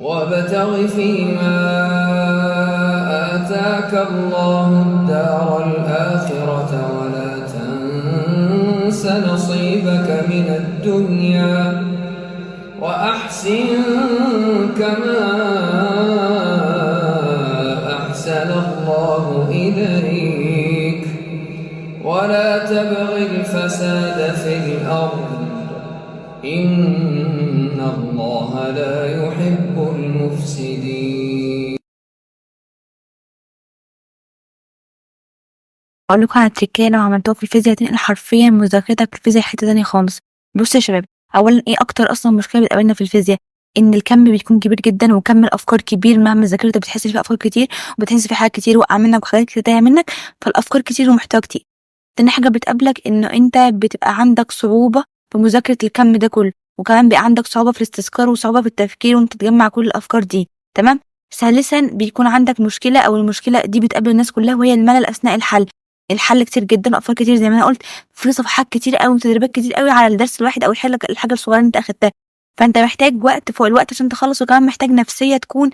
وابتغ فيما آتاك الله الدار الآخرة ولا تنس نصيبك من الدنيا وأحسن كما أحسن الله إليك ولا تبغ الفساد في الأرض إن الله لا يحب المفسدين. اقول لكم على تريكايه لو عملتوها في الفيزياء هتنقل حرفيا مذاكرتك في الفيزياء حتة تانية خالص. بصوا يا شباب، اولا ايه اكتر اصلا مشكلة بتقابلنا في الفيزياء؟ ان الكم بيكون كبير جدا وكم الافكار كبير، مهما ذاكرت بتحس في افكار كتير وبتحس في حاجات كتير وقع منك وحاجات كتير تايهه منك، فالافكار كتير ومحتوى كتير. تاني حاجة بتقابلك انه انت بتبقى عندك صعوبة في مذاكرة الكم ده كله، وكمان بيبقى عندك صعوبة في الاستذكار وصعوبة في التفكير وانت تجمع كل الافكار دي، تمام. ثالثا بيكون عندك مشكلة، او المشكلة دي بتقابل الناس كلها، وهي الملل اثناء الحل. الحل كتير جدا وافكار كتير زي ما انا قلت، في صفحات كتير قوي وتدريبات كتير قوي على الدرس الواحد او الحاجة الصغيرة اللي انت اخدتها، فانت محتاج وقت فوق الوقت عشان تخلص، وكمان محتاج نفسية تكون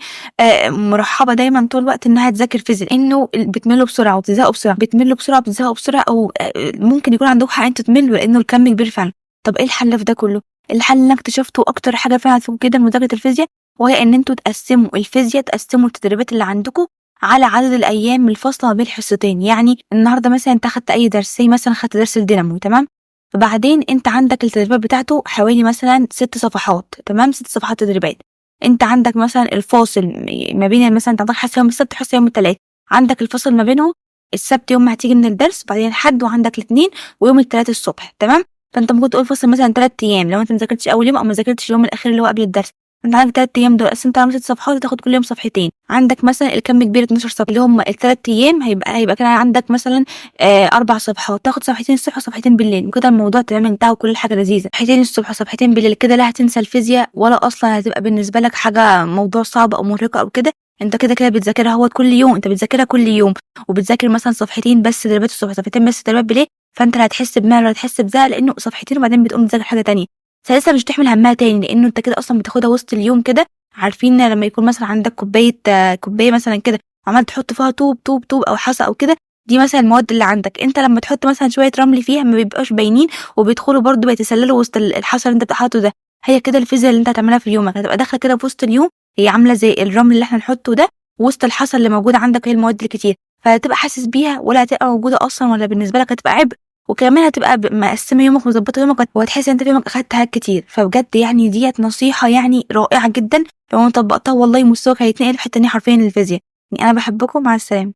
مرحبه دايما طول الوقت انها تذاكر فيزياء، لانه بتملوا بسرعة وبتزهقوا بسرعة، بتملوا بسرعة وبتزهقوا بسرعة، او ممكن يكون عندكم حق انتوا تملوا لانه الكم كبير فعلا. طب ايه الحل في ده كله؟ الحل اللي انا اكتشفته اكتر حاجة فعلا هتفيدكم جدا مذاكرة الفيزياء، وهي ان انتوا تقسموا الفيزياء، تقسموا التدريبات اللي عندكم على عدد الايام الفاصلة ما بين الحصتين. يعني النهارده مثلا انت خدت اي درس، زي مثلا خدت درس الدينامو، تمام، فبعدين انت عندك التدريبات بتاعته حوالي مثلا 6 صفحات، تمام، 6 صفحات تدريبات. انت عندك مثلا الفاصل ما بين مثلا انت عندك حصة يوم السبت وحصه يوم الثلاث، عندك الفاصل ما بينهم السبت يوم ما هتيجي من الدرس، بعدين الحد، وعندك الاثنين، ويوم الثلاث الصبح، تمام. فانت ممكن تقول فاصل مثلا 3 ايام لو انت ما ذاكرتش اول يوم او ما ذاكرتش اليوم الاخير اللي هو قبل الدرس، انت عندك 3 ايام دول قسمت على 6 صفحات، تاخد كل يوم صفحتين. عندك مثلا الكم كبير 12 صفحة اللي هم الثلاث ايام، هيبقى كده عندك مثلا 4 صفحات، تاخد صفحتين الصبح وصفحتين بالليل، وكده الموضوع تمام انتهى وكل حاجة لذيذة. صفحتين الصبح وصفحتين بالليل كده لا هتنسى الفيزياء ولا اصلا هتبقى بالنسبة لك حاجة موضوع صعب او مرهقة او كده. انت كده كده بتذاكرها هو كل يوم، انت بتذاكرها كل يوم، وبتذاكر مثلا صفحتين بس تدريبات الصبح، صفحتين بس تدريبات بالليل، فانت لا هتحس بملل ولا هتحس بزهق لانه صفحتين وبعدين بتقوم تذاكر حاجة تانية. ثالثا مش تحمل همها تاني لانه انت كده اصلا بتاخدها وسط اليوم كده. عارفين لما يكون مثلا عندك كوباية مثلا كده عمال تحط فيها طوب طوب طوب او حصى او كده، دي مثلا المواد اللي عندك، انت لما تحط مثلا شوية رمل فيها ما بيبقاش باينين وبيدخلوا برضو بيتسللوا وسط الحصى اللي انت حاطه ده. هي كده الفيزياء اللي انت هتعملها في يومك، هتبقى داخله كده في وسط اليوم، هي عامله زي الرمل اللي احنا نحطه ده وسط الحصى اللي موجود عندك، هي المواد الكتير، فهتبقى حاسس بيها ولا هتبقى موجودة اصلا ولا بالنسبة لك هتبقى عبء، وكمان هتبقى مقسمة يومك ومظبطه يومك، وهتحس ان انت في يومك اخدت حاجات كتير. فبجد ديت نصيحة رائعة جدا، لو انت طبقتها والله مستواك هيتنقل في حتة تانية حرفيا للفيزياء. انا بحبكم، مع السلامة.